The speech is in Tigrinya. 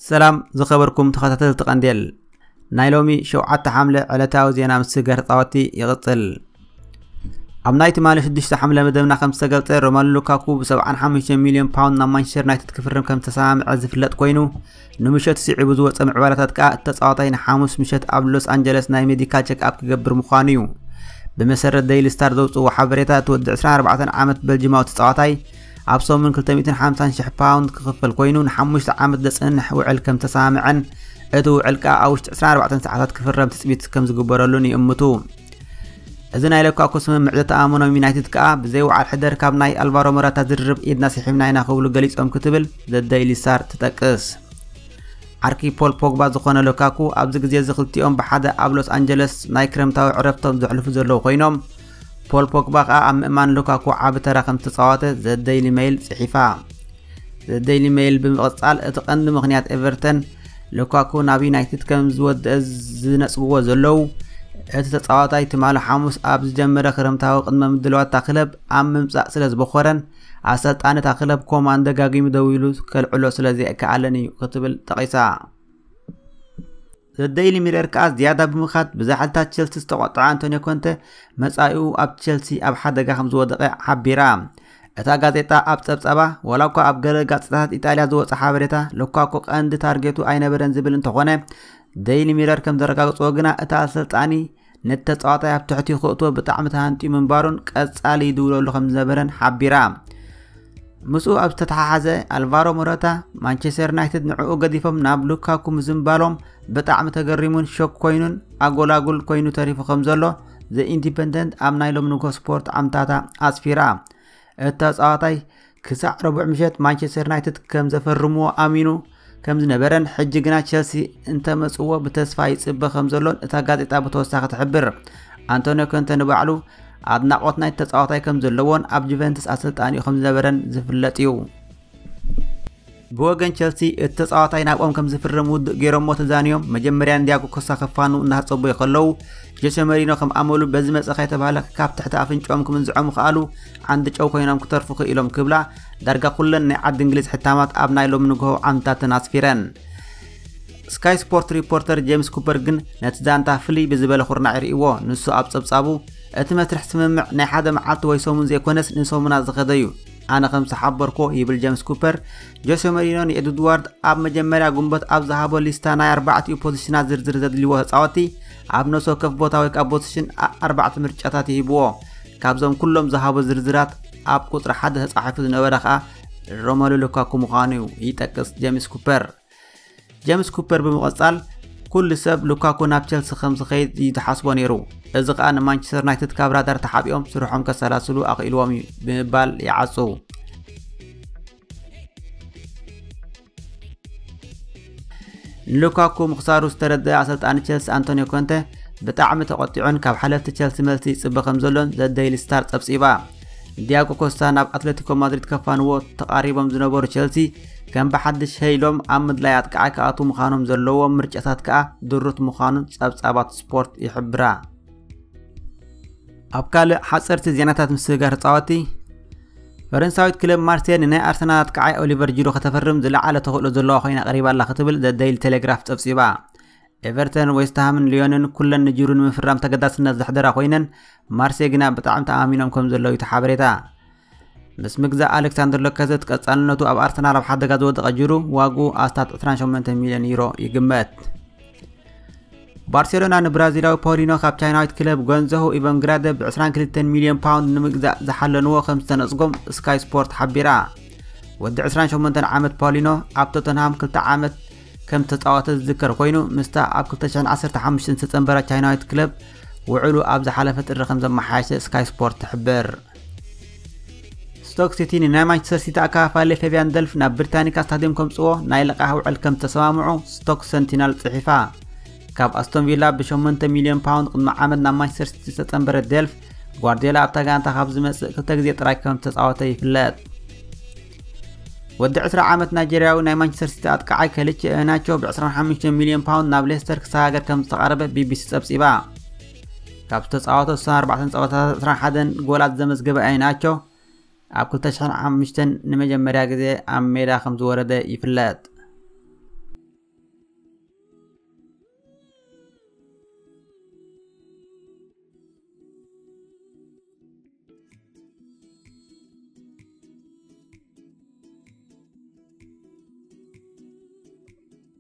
ሰላም ዝኸበርኩም ተኸታተልቲ ቀንዴል፣ ናይ ሎሚ ሸውዓተ ሓምለ ዕለታዊ ዜና ምስጋር ጻወቲ ይቕጽል። ኣብ ናይ ትማሊ ሽዱሽተ ሓምለ መደብና ከም ዝተገልጸ፣ ሮማሉ ሉካኩ ብ75 ሚልዮን ፓውንድ ናብ ማንቸስተር ዩናይትድ ክፍርም ከም ዝተሰማምዐ ዝፍለጥ ኮይኑ፣ ንምሸት ስዒቡ ዝወጸ ምዕባለታት ከኣ እቲ ተጻዋታይ ንሓሙስ ምሸት ኣብ ሎስ ኣንጀለስ ናይ ሜዲካል ቸክኣፕ ክገብር ምዃኑ እዩ። ብመሰረት ደይሊ ስታር ዘውጽእዎ ሓበሬታ፣ እቲ ወዲ ዕስራን ኣርባዕተን ዓመት በልጅማዊ ተጻዋታይ ኣብ ሰሙን ክልተ ሚእትን ሓምሳን ሽሕ ፓውንድ ክኽፈል ኮይኑ፣ ንሓሙሽተ ዓመት ዘጽንሕ ውዕል ከም ዝተሰማምዐን እቲ ውዕል ከኣ ኣብ ውሽጢ ዕስራን ኣርባዕተን ሰዓታት ክፍረም ትጽቢት ከም ዝግበረሉን ይእምቱ። እዚ ናይ ሉካኩ ስምምዕ ዘተኣማመኖም ዩናይትድ ከኣ ብዘይ ወዓል ሕደር ካብ ናይ ኣልቫሮ ሞራታ ዝርርብ ኢድና ስሒብና ኢና ክብሉ ገሊጾም ክትብል ዘ ደይሊ ስታር ትጠቅስ። ዓርኪ ፖል ፖግባ ዝኾነ ሉካኩ ኣብዚ ግዜ እዚ ክልቲኦም ብሓደ ኣብ ሎስ ኣንጀለስ ናይ ክረምታዊ ዕረፍቶም ዘሕልፉ ዘለዉ ኮይኖም፣ ፖል ፖግባ ከኣ ኣብ ምእማን ሉካኩ ዓቢ ተራ ከም ዝተጻወተ ዘ ደይሊ ሜይል ጽሒፋ። ዘ ደይሊ ሜይል ብምቕጻል፣ እቲ ቀንዲ ምኽንያት ኤቨርተን ሉካኩ ናብ ዩናይትድ ከም ዝወደአ ዝነጽግዎ ዘለዉ፣ እቲ ተጻዋታይ ትማሊ ሓሙስ ኣብ ዝጀመረ ክረምታዊ ቅድመ ምድላዋት እታ ክለብ ኣብ ምምጻእ ስለ ዝበኾረን፣ ኣሰልጣኒ እታ ክለብ ኮማን ደጋጊሙ ደዊሉ ከልዕሎ ስለ ዘይከኣለን እዩ ክትብል ጠቒሳ። ዘ ደይሊ ሚረር ከኣ ዝያዳ ብምኻድ፣ ብዛሕልታት ቸልሲ ዝተቖጥዐ ኣንቶኒዮ ኮንተ መጻኢኡ ኣብ ቸልሲ ኣብ ሓደጋ ከም ዝወደቐ ሓቢራ። እታ ጋዜጣ ኣብ ጸብጻባ፣ ዋላ እኳ ኣብ ገለ ጋዜጣታት ኢጣልያ ዝወጸ ሓበሬታ ሉካኩ ቀንዲ ታርጌቱ ኣይነበረን ዝብል እንተኾነ፣ ደይሊ ሚረር ከም ዘረጋግጽዎ ግና፣ እቲ ኣሰልጣኒ ነቲ ተጻዋታይ ኣብ ትሕቲ ክእትዎ ብጣዕሚ ተሃንጥዩ ምንባሩን ቀጻሊ ይድውለሉ ከም ዝነበረን ሓቢራ። ምስኡ ኣብ ዝተተሓሓዘ፣ ኣልቫሮ ሞራታ፣ ማንቸስተር ዩናይትድ ንዕኡ ገዲፎም ናብ ሉካኩ ምዝንባሎም ብጣዕሚ ተገሪሙን ሾክ ኮይኑን ኣጎላጉል ኮይኑ ተሪፉ ከም ዘሎ ዘ ኢንዲፐንደንት ኣብ ናይ ሎሚ ንግሆ ስፖርት ዓምታታ ኣስፊራ። እቲ ተጻዋታይ ክሳዕ ረቡዕ ምሸት ማንቸስተር ዩናይትድ ከም ዘፈርምዎ ኣሚኑ ከም ዝነበረን፣ ሕጂ ግና ቸልሲ እንተመጽዎ ብተስፋ ይጽበ ከም ዘሎን እታ ጋዜጣ ብተወሳኺ ትሕብር። ኣንቶኒዮ ኮንተ ንባዕሉ ኣድናቖት ናይቲ ተጻዋታይ ከም ዘለዎን ኣብ ጁቨንትስ ኣሰልጣኒኡ ከም ዝነበረን ዝፍለጥ እዩ። ብወገን ቸልሲ፣ እቲ ተጻዋታይ ናብኦም ከም ዝፍርም ውዱእ ገይሮሞ ተዛንዮም፣ መጀመርያ ንዲያጎ ኮስታ ከፋንዉ እናተጸበዩ ከለዉ፣ ጆሴ መሪኖ ከም ኣመሉ በዚ መጸ ከይተባህለ ካብ ትሕቲ ኣፍንጭኦም ክምንዝዖም ከኣሉ፣ ዓንዲ ጨው ኮይኖም ክተርፉ ክኢሎም ክብላ፣ ዳርጋ ኩለን ናይ ዓዲ እንግሊዝ ሕታማት ኣብ ናይ ሎሚ ንግሆ ዓምታተን ኣስፊረን። ስካይ ስፖርት ሪፖርተር ጄምስ ኩፐር ግን ነቲ ዛንታ ፍልይ ብዝበለ ኩርናዕ ይርእይዎ። ንሱ ኣብ ጸብጻቡ፣ እቲ መስርሕ ስምምዕ ናይ ሓደ መዓልቲ ወይ ሰሙን ዘይኮነስ ንሰሙናት ዝኸደ እዩ። ኣነ ከም ዝሓበርኮ፣ ይብል ጀምስ ኩፐር፣ ጆሴ መሪኖ ንኤድዋርድ ኣብ መጀመርያ ግንቦት ኣብ ዝሃቦ ሊስታ ናይ ኣርባዕቲኡ ፖዚሽናት ዝርዝር ዘድልይዎ ተጻወትቲ ኣብ ነፍሲ ወከፍ ቦታ ወይ ከኣ ፖዚሽን ኣ-፣ ኣርባዕተ ምርጫታት ይህብዎ። ካብዞም ኩሎም ዝሃቦ ዝርዝራት ኣብ ቁጽሪ ሓደ ተጻሒፉ ዝነበረ ከኣ ሮመሉ ሉካኩ ምዃኑ ይጠቅስ ጀምስ ኩፐር። ጀምስ ኩፐር ብምቕጻል፣ ኩሉ ሰብ ሉካኩ ናብ ቸልሲ ከም ዝኸይድ እዩ ተሓስቦ ነይሩ። እዚ ከኣ ንማንቸስተር ዩናይትድ ካብ ራዳር ተሓቢኦም ስርሖም ከሰላስሉ ኣኽኢልዎም እዩ ብምባል ይዓጹ። ንሉካኩ ምኽሳሩ ዝተረድአ ኣሰልጣኒ ቸልሲ ኣንቶኒዮ ኮንተ ብጣዕሚ ተቖጢዑን ካብ ሓለፍቲ ቸልሲ መልሲ ይጽበ ከም ዘሎን ዘ ደይሊ ስታር ጸብጺባ። ዲያጎ ኮስታ ናብ ኣትሌቲኮ ማድሪድ ከፋንዎ ተቓሪቦም ዝነበሩ ቸልሲ ከም ብሓድሽ ሄይሎም ኣብ ምድላይ ኣጥቃዓይ ክኣትዉ ምዃኖም ዘለዎም ምርጫታት ከኣ ድሩት ምዃኑን ጸብጻባት ስፖርት ይሕብራ። ኣብ ካልእ ሓጸርቲ ዜናታት ምስግጋር ተጻወቲ፣ ፈረንሳዊት ክለብ ማርሴይ ንናይ ኣርሰናል ኣጥቃዓይ ኦሊቨር ጂሩ ከተፈርም ዝለዓለ ተኽእሎ ዘለዋ ኮይና ቀሪባ ኣላ ክትብል ዘ ደይሊ ቴሌግራፍ ጸብጺባ። ኤቨርተን፣ ዌስትሃምን ሊዮንን ኩለን ንጂሩ ንምፍራም ተገዳስነት ዘሕደራ ኮይነን፣ ማርሴይ ግና ብጣዕሚ ተኣማሚኖም ከም ዘለዉ እዩ እቲ ሓበሬታ። ምስ ምግዛእ ኣሌክሳንደር ሎካዜት ቀጻልነቱ ኣብ ኣርሰናል ኣብ ሓደጋ ዝወደቐ ጂሩ ዋግኡ ኣስታት ዕስራን ሸሞንተን ሚልዮን ዩሮ ይግመት። ባርሴሎና ንብራዚላዊ ፓውሊኖ ካብ ቻይናዊት ክለብ ጓንዞሁ ኢቨንግራደ ብ ዕስራን ክልተን ሚልዮን ፓውንድ ንምግዛእ ዝሓለንዎ ከም ዝተነጽጎም ስካይ ስፖርት ሓቢራ። ወዲ ዕስራን ሸሞንተን ዓመት ፓውሊኖ ኣብ ቶተንሃም ክልተ ዓመት ከም ዝተጻወተ ዝዝከር ኮይኑ፣ ምስታ ኣብ ክልተ ሽሕን ዓሰርተ ሓሙሽተን ዝተጸንበራ ቻይናዊት ክለብ ውዕሉ ኣብ ዝሓለፈ ጥሪ ከም ዘመሓየሸ ስካይ ስፖርት ትሕብር። ስቶክ ሲቲ ንናይ ማንቸስተር ሲቲ ኣከፋፋሊ ፌብያን ደልፍ ናብ ብሪታኒካ ስታድዮም ከምጽዎ ናይ ልቓሕ ውዕል ከም ዝተሰማምዑ ስቶክ ሰንቲናል ጽሒፋ። ካብ ኣስቶን ቪላ ብ ሸሞንተ ሚልዮን ፓውንድ ቅድሚ ዓመት ናብ ማንቸስተር ሲቲ ዝተጸንበረ ደልፍ፣ ጓርዲዮላ ኣብታ ጋንታ ካብ ዝመጽእ ክልተ ግዜ ጥራይ ከም ዝተጻወተ ይፍለጥ። ወዲ ዕስራ ዓመት ናይጀርያዊ ናይ ማንቸስተር ሲቲ ኣጥቃዓይ ከሊቺ ኢሄናቾ ብ ዕስራን ሓሙሽተን ሚልዮን ፓውንድ ናብ ሌስተር ክሰጋገር ከም ዝተቓረበ ቢ ቢ ሲ ጸብጺባ። ካብ ዝተጻወቶ ስሳን ኣርባዕተን ጸወታታት ዕስራን ሓደን ጎላት ዘመዝገበ ኢሄናቾ፣ ኣብ ክልተ ሽሕን ሓሙሽተን ንመጀመርያ ግዜ ኣብ ሜዳ ከም ዝወረደ ይፍለጥ።